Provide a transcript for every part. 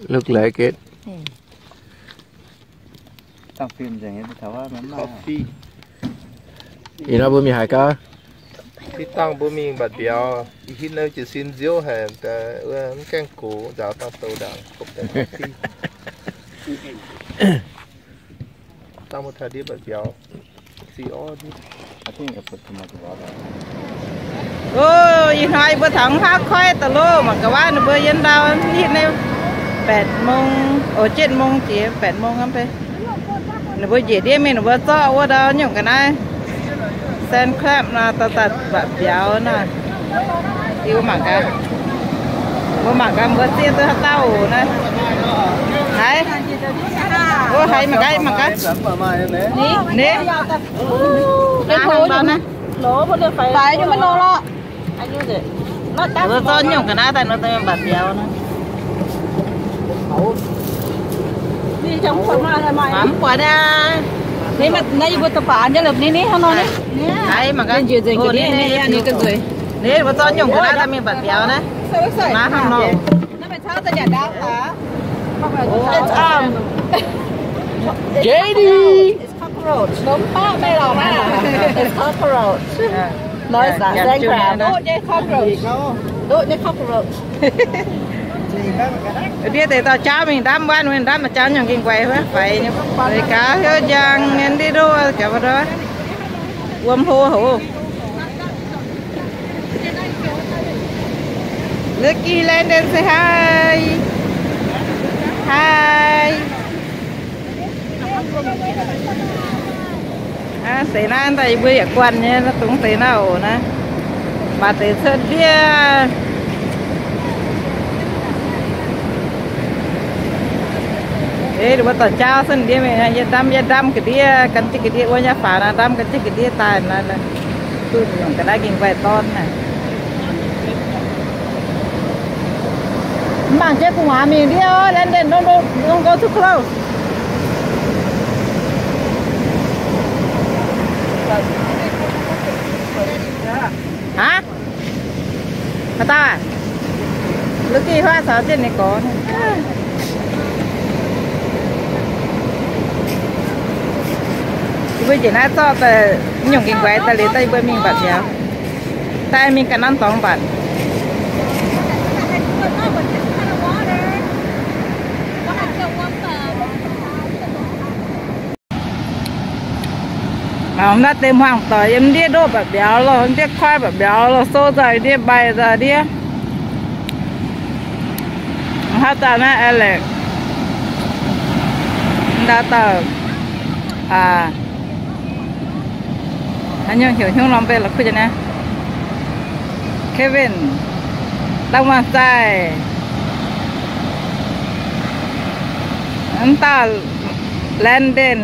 Look like it. Dangh fim nzengc nyei, taux wuov mv maaih. Ih hnoi mbuo mingh haaix gau? Ih dangh mbuo mingh mbatc mbiauz, ih hitv naaiv jiez sin nziouv haic, mv gaengh gox, nzaaux dangh douz ndaangc, gopv deix. Dangh mbuo taux ndiev mbatc mbiauz. O, ih hnoi mbuo taux mv haav koiv da'lov mangc gaax waac ninh mbuo yiem ndau hitv naaiv แปดโมง, o, เจ็ดโมง jiex แปดโมง hnangv fai. Ninh mbuo njiec ndiev mingh ninh mbuo zorqv wuov ndau nyungc ga'naaiv sand crab nor, daaih daaih mbatc mbiauz nor. Yie mbuo mangc gaax, mbuo mangc gaax mbuo zieqv duqv haaix dauh oc naaiv. Haiz, wuov haiz mangc gaax, mangc gaax. Ni, ni. Faix nyungc maiv nor lorqc. Mbuo zorqv nyungc ga'naaiv daaih nor, daaih mbatc mbiauz nor. Mv buatc aqv. Naaiv yie mbuo daaih baac an jienv lopc ni ni hnangv nor ni. Ni mbuo zorqv nyungc ga'naaiv daaih mingh mbatc mbiauz naaiv. Naaiv hnangv nor. J D. Cockroach. Nor mv baac meih lorqc naaiv. It's cockroach. Nor is not sand crab. Duqv nyei cockroach. Duqv nyei cockroach. Ndiev deix dorh jauv mingh ndamv wuov, mingh ndamv jauv nyungc ging guaix wuov, faix nyei. Deix gaax heuc njang nyei ndiev ndoqv gaax wuov, wuom hlo haic. Lucky, Landon, say hi. Hi. Aa, deix naaiv daaih yie mbuo yaac guanh nyei, dongh deix naaiv oc naaiv. Mbatc deix cuotv ndiev. Eix, ninh mbuo dorh jauv cuotv ndiev mingh, yie ndamv, yie ndamv ga'ndiev, gan jienv ga'ndiev wuov nyei faaux naaiv, ndamv gan jienv ga'ndiev daaih naaiv. Duqv nyungc ga'naaiv ging guaih dorn naaic. Mv baac jienv gu'nguaaz mingh ndiev, Landon, don't, don't, don't go too close. Haaix? Haaix dauh aac? Lucky huaav caux jienv ninh gorx. Yie mbuo njiec naaiv zorqv daaih nyungc ging guaix daaih liuz daaih yie mbuo mingh mbatc mbiauz. Daaih mingh ganh nanv dorngx mbatc. Mangc naaiv deix hmuangx doic yiem ndiev ndoqv mbatc mbiauz loh, ndiev koiv mbatc mbiauz loh, sou nzauh ndiev, mbaih nzauh ndiev. Dauh naaiv Alex, dauh dauh, haaix nyungc heuc hnyouv norm mbe la'kuqv nyei. Kevin, dauh muoz-zaih, dauh Landon,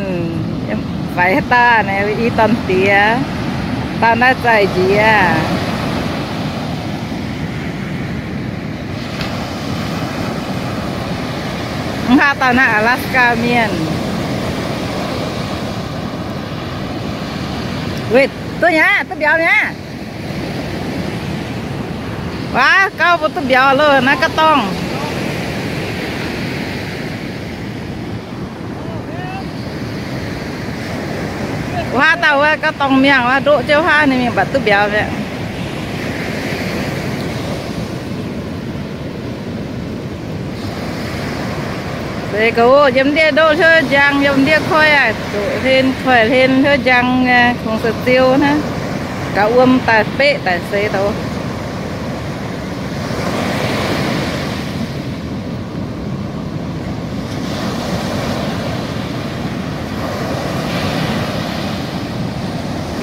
faix haaix dauh naaiv i dorn diex, dauh naaiv zaih njiec. Mv haav dauh naaiv Alaska mienh. Weic duqv nyei, duqv mbiauz nyei. Waac gauh mbuo duqv mbiauz loh naaiv gaav dorngh. Wuov haav dauh wuov gaav dorngh mienh wuov ndoqv jienv wuov haav ninh mingh mbatc duqv mbiauz mi'aqv. Seix ga'oc yiem ndiev ndoqv hluov njang, yiem ndiev koiv aqv, doqc hlen koiv hlen hluov njang, kungx se ziou hnangv. Gaax wuom daaih beqv daaih seix douz.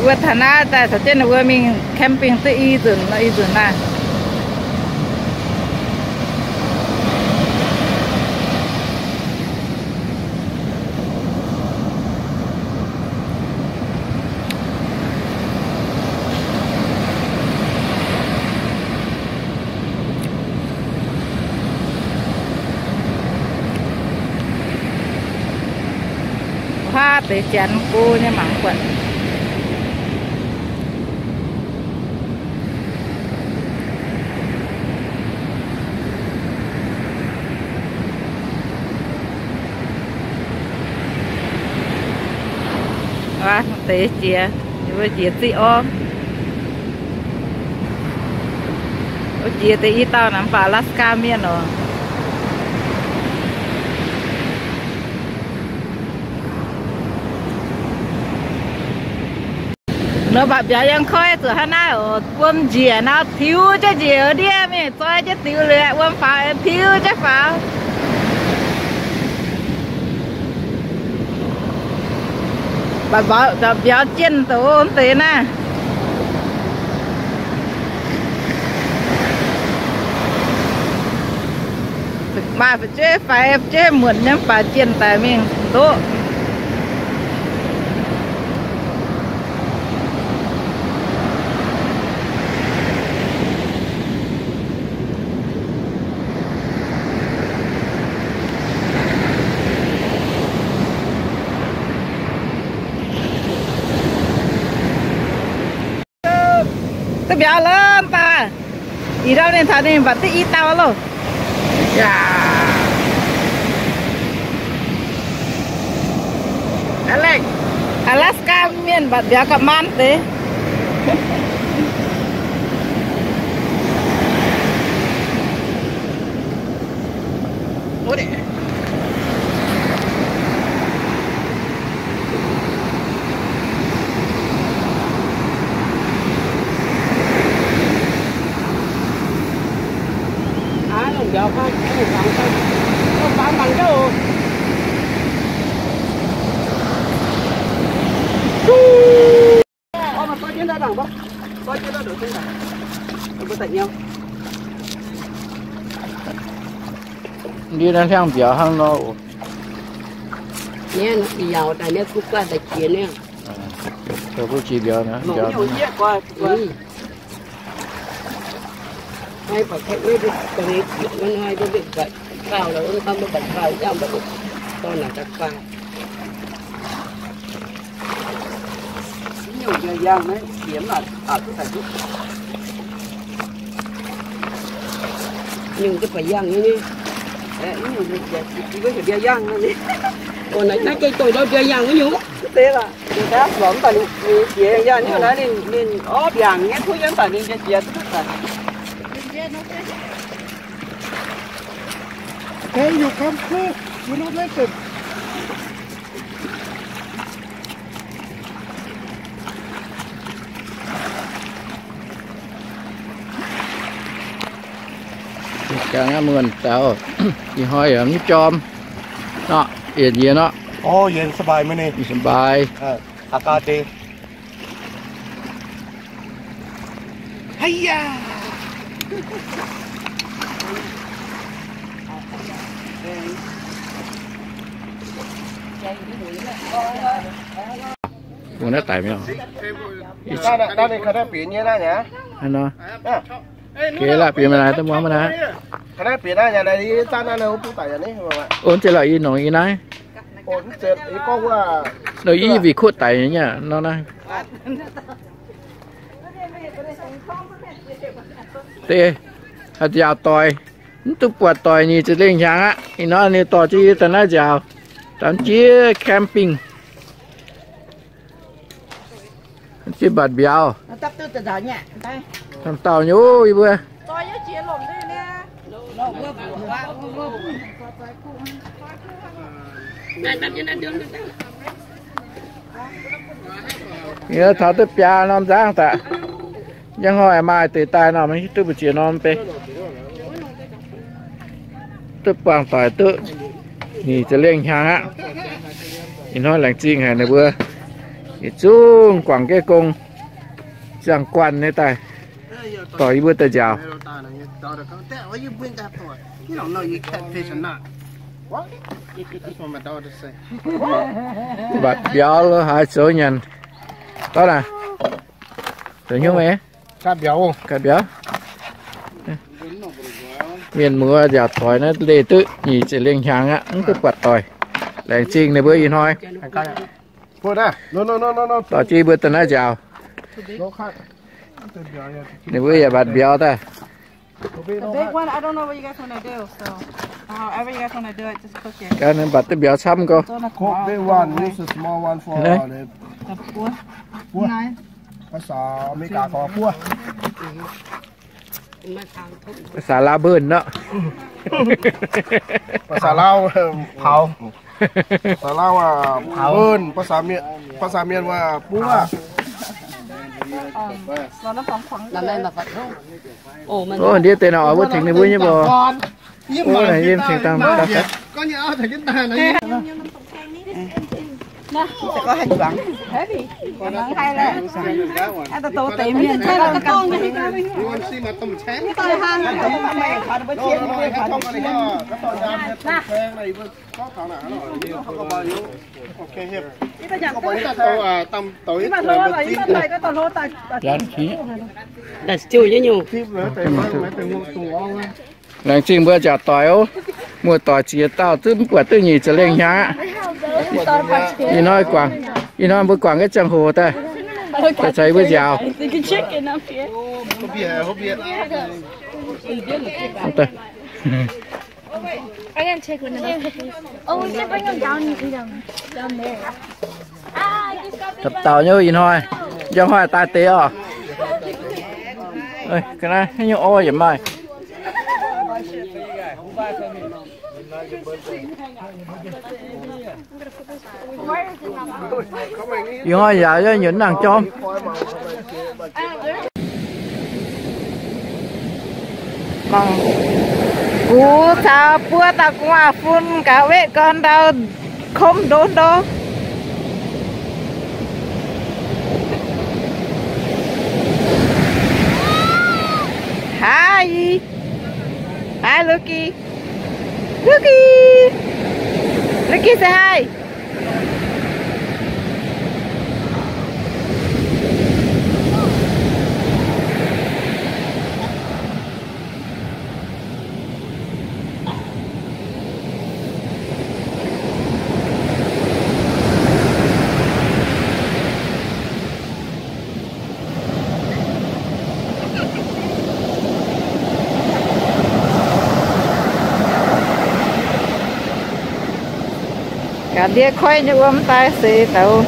Wuov taux naaiv daaih caux jienv ninh mbuo mingh camping duqv i nzunc nor i nzunc naaiv. Huaav deix janx go nyei mangc buatc. Deix jiex, jiex ziqv orv. Wuov jiex deix i dauh naaiv mv baac Alaska mienh oc. Nor mbatc mbiauz yangh koiv zuqc hnangv naaiv oc. Wuom njiec nor tiux jienv njiec ndiev mingh, zoi jienv diux liuz wuom faaux tiux jienv faaux. Mbatc mbiauz jienh doz deix naaiv. Maaih fu'jueiv faix fu'jueiv muonc nyei, mv baac jienh daaih mingh ndoqv. Duqv mbiauz lorqc daaih. Ih ndau ninh taux ninh mbatc duqv i dauh loh. Alaska mienh mbatc mbiauz ga'maanc deix. Ndiev naaiv hliangv mbiauz hnangv nor oc. Niaa, mbiauz daaih niaa, kuv guanh daaih jiex niaa. Mbuo jiex mbiauz naaiv, mbiauz. Hnoi baac kaeqv maiv mbuo dongh nyei jiex wuov hnoi mbuo mbenc baac gauh lorqc, wuov hnoi mbuo baac gauh yangh mbuo dorn naaic daaih gauh. Nyungc yangh naaiv jiex mv baac duqv daaih duqv. Nyungc duqv baac yangh nyei. Nyungc yangh. Naaiv gengh dongh ndau mbiauz yangh wuov nyungc. Mv zeiz lorqc, mv baac ninh jiex yangh nyei, naaiv ninh, ninh orv mbiaangc nyei, kuv nyei, mv baac ninh jiex duqv daaih. Tell you come through, you not listen. Ga'naaiv muonh daaih, ih hnoi yaac mv jorm nor, yienc yie nor. สบาย Mbuo naaiv daic mi'aqv. Geh laqv bieqc maiv naaiv, da'muangx maiv naaiv. Ov, zeiz lorqc, ih nongc ih naaiv. Nor ih wih kuotv daic nyei nor naaiv. Deix, haaix nziaauc doic, mv duqv buatc doic nyic ziepc lengh hnyangx aqv. Ih hnoi ninh dorh jienv yie daaih naaiv nziaauc, daaih jiex camping. Jiex mbatc mbiauz. Dauh nyei, yie mbuo. Yie taux duqv biaa norm nzangv daaih. Njang hnoi maaih deix daaih nor, maiv hiuv duqv mbu'ziex norm bei. Duqv buangh doic duqv nyic ziepc lengh hnyangx aqv. Ih hnoi laengz zingh haic ninh mbuo yietc zungv guangc jienv gong, ziangh guanh nyei daaih dorh yie mbuo daaih nziaauc. Mbatc mbiauz lo haaix zoux nyanc. Dov naaic, zoux hnyouv meih? Gaaih mbiauz. Mienh muoz nziaauc doic naaiv leih duqv nyic ziepc lengh hnyangx aqv, mv duqv buatc doic. Laengz zingh ninh mbuo ih hnoi dorh jienv mbuo daaih naaiv nziaauc. Ninh mbuo yaac mbatc mbiauz daaih. The big one, I don't know what you guys wanna do, so however you guys wanna do it, just cook it. Ganh mbatc duqv mbiauz camv gorx. Cook big one, use a small one for the buoc. ภาษาอเมริกาเขาว่า buoc. ภาษาลาว เบิ่น เนาะ ภาษาลาว เผา ภาษาลาวว่า เผา เบิ่น ภาษาเมียน ภาษาเมียนว่า buoc. โอ้ ndiev deix nor oix mbuo tengx ninh mbuo nyei mbuo. Ov, yiem tengx dangh. Laengz zingh mbuo nziaauc doic ov. Muoz-doic ziex dauh zungv mv buatc duqv nyic ziepc lengh hnyangx aqv. Ih hnoi guangc, ih hnoi mbuo guangc jienv ziangh hoc daaih, daaih caux yie mbuo nziaauc. Dapc dauh nyei ih hnoi, njang hnoi daaih deix oc. Ga'naaiv haaix nyungc orv yaac maaih. Ih hnoi yaac nyunc nangh jorm. Gux caux buo dauh gu'nguaaz-fun gaax weqv gorn ndau komv ndo ndo. Hi. Hi, Luki. Luki. Luki, say hi. Ga'ndiev koiv nyei wuom daaih seix douz.